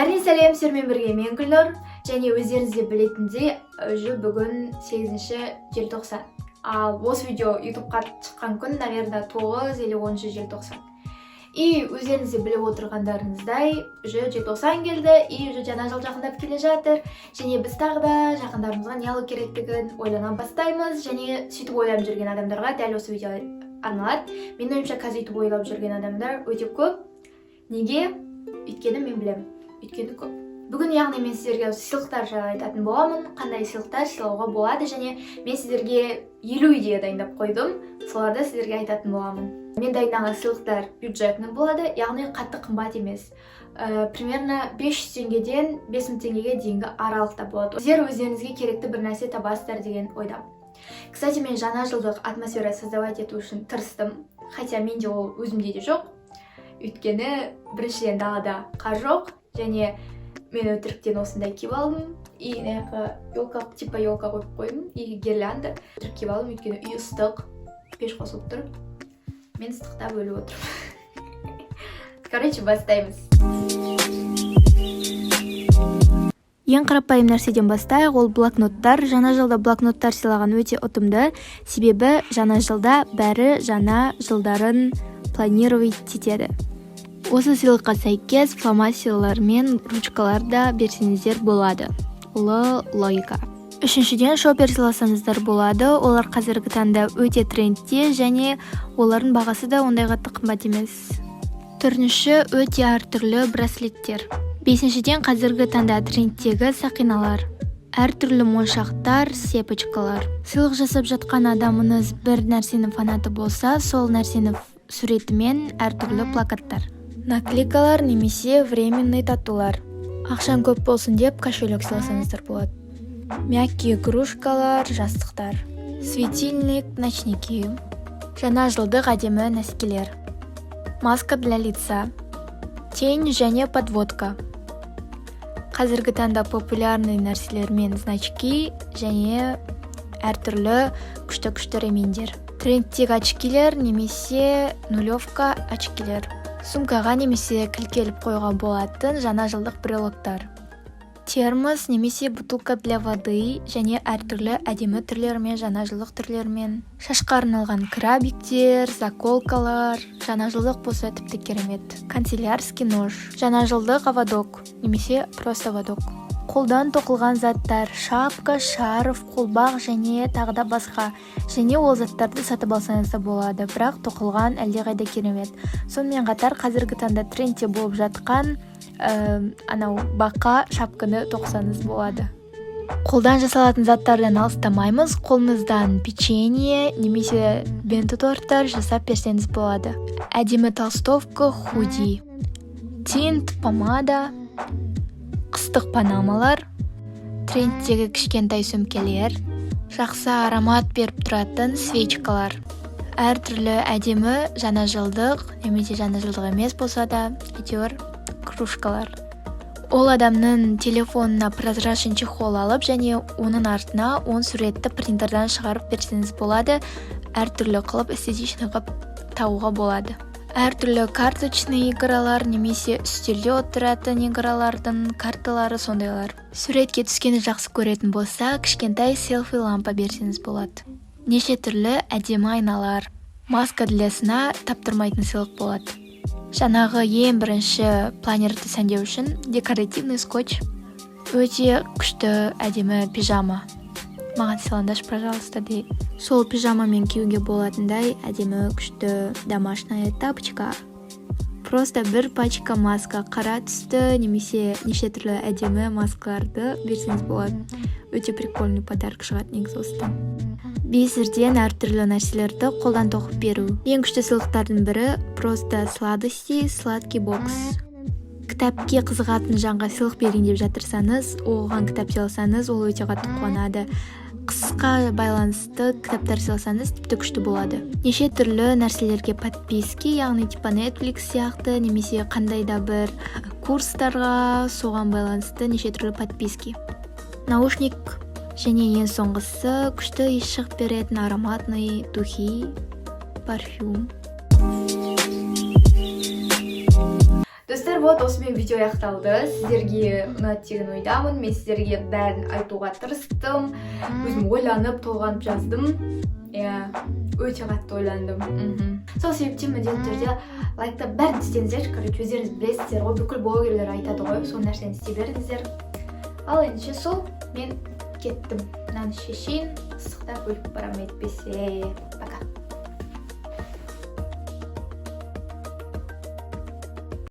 Бәріне сәлем, сіздермен бірге мен, Гүлнұр. Және өздеріңіз де білетіндей, уже бүгін 8 желтоқсан. Ал осы видео ютубқа шыққан күн, наверное, 9 или 10 желтоқсан. И өздеріңіз де біліп отырғандарыңыздай, уже желтоқсан келді и уже жаңа жыл жақындап келе жатыр. Және біз тағы да жақындарымызға не алу керектігін ойлана бастаймыз. Және сөйтіп ойланып жүрген адамдарға дәл осы видео арналады. Менің ойымша, қазір өйтіп ойлап жүрген адамдар өте көп. Неге? Өйткені мен білемін, өйткені көп. Бүгін, яғни, мен сіздерге осы сыйлықтар жайлы айтатын боламын, қандай сыйлықтар сыйлауға болады. Және мен сіздерге 50 идея дайындап қойдым, соларды сіздерге айтатын боламын. Мен дайындаған сыйлықтар бюджетный болады, яғни қатты қымбат емес, примерно 500 теңгеден 5000 теңгеге дейінгі аралықта болады. Сіздер өздеріңізге керекті бір нәрсе табасыздар деген ойдамын. Кстати, мен жаңа жылдық атмосфера создавать ету үшін тырыстым, хотя менде ол өзімде де жоқ. Өйткені біріншіден, далада қар жоқ, және мен өтіріктен осындай киіп алдым и мына жаққа елка, типа елка қойып қойдым и гирлянда. Өтірік киіп алдым, өйткені үй ыстық, пеш қосылып тұр, мен ыстықтап өліп отырмын. Короче, бастаймыз. Ең қарапайым нәрседен бастайық, ол блокноттар. Жаңа жылда блокноттар сыйлаған өте ұтымды, себебі жаңа жылда бәрі жаңа жылдарын планировать етеді. Осы сыйлыққа сәйкес фломастерлар мен ручкалар да берсеңіздер болады. Л логика. Үшіншіден, шопер сыйласаңыздар болады. Олар қазіргі таңда өте трендте және олардың бағасы да ондай қатты қымбат емес. Төртінші, өте әртүрлі браслеттер. Бесіншіден, қазіргі таңда трендтегі сақиналар, әртүрлі моншақтар, цепочкалар. Сыйлық жасап жатқан адамыңыз бір нәрсенің фанаты болса, сол нәрсенің суретімен әртүрлі плакаттар, наклейкалар немесе временный татулар. Ақшаң көп болсын деп, кошелек сыйласаңыздар болады. Мягкий игрушкалар, жастықтар, светильник, ночники, жаңа жылдық әдемі носкилер, маска для лица, тень және подводка, қазіргі таңда популярный нәрселермен значки және әртүрлі күшті күшті ремендер, трендтегі очкилер немесе нулевка очкилер, сумкаға немесе кілтке іліп қоюға болатын жаңа жылдық брелоктар, термос немесе бутылка для воды және әртүрлі әдемі түрлерімен, жаңа жылдық түрлерімен, шашқа арналған крабиктер, заколкалар, жаңа жылдық болса, тіпті керемет, канцелярский нож, жаңа жылдық ободок немесе просто ободок, қолдан тоқылған заттар, шапка, шарф, қолбақ және тағы да басқа. Және ол заттарды сатып алсаңыз да болады, бірақ тоқылған әлдеқайда керемет. Сонымен қатар қазіргі таңда трендте болып жатқан анау бақа шапканы тоқысаңыз болады. Қолдан жасалатын заттардан алыстамаймыз. Қолыңыздан печенье немесе бенто торттар жасап берсеңіз болады, әдемі толстовка, худи, тинт, помада, қыстық панамалар, трендтегі кішкентай сөмкелер, жақсы аромат беріп тұратын свечкалар, әртүрлі әдемі жаңа жылдық немесе жаңа жылдық емес болса да, әйтеуір кружкалар. Ол адамның телефонына прозрачный чехол алып және оның артына 10 суретті принтерден шығарып берсеңіз болады. Әртүрлі қылып, эстетичный қылып тағуға болады. Әртүрлі карточный игралар немесе үстелде отыратын игралардың карталары, сондайлар. Суретке түскенді жақсы көретін болса, кішкентай селфи лампа берсеңіз болады. Неше түрлі әдемі айналар, маска для сна таптырмайтын сыйлық болады. Жаңағы ең бірінші планерді сәндеу үшін декоративный скотч, өте күшті әдемі пижама маған сыйлаңдаршы, пожалуйста, де. Сол пижамамен киюге болатындай әдемі күшті домашняя тапочка, просто бір пачка маска, қара түсті немесе неше түрлі әдемі маскаларды берсеңіз болады. Өте прикольный подарок шығады негізі осыдан. Бисерден әртүрлі нәрселерді қолдан тоқып беру. Ең күшті сыйлықтардың бірі — просто сладости, сладкий бокс. Кітапке қызығатын жанға сыйлық берейін деп жатырсаңыз, оған кітап сыйласаңыз, ол өте қатты қуанады. Қысқа байланысты кітаптар сыйласаңыз, тіпті күшті болады. Неше түрлі нәрселерге подписки, яғни типа Netflix сияқты немесе қандай да бір курстарға, соған байланысты неше түрлі подписки, наушник және ең соңғысы — күшті иіс шығып беретін ароматный духи, парфюм. Достар. Вот, осымен видео аяқталды. Сіздерге ұнады деген ойдамын. Мен сіздерге бәрін айтуға тырыстым, өзім ойланып толғанып жаздым, иә, өте қатты ойландым. Сол себептен міндетті түрде лайктап, бәрін істеңіздерші. Короче, өздеріңіз білесіздер ғой, бүкіл блогерлер айтады ғой, сол нәрсені істей беріңіздер. Ал ендеше сол, мен кеттім, мынаны шешейін, ыстықтап өліп барамын әйтпесе.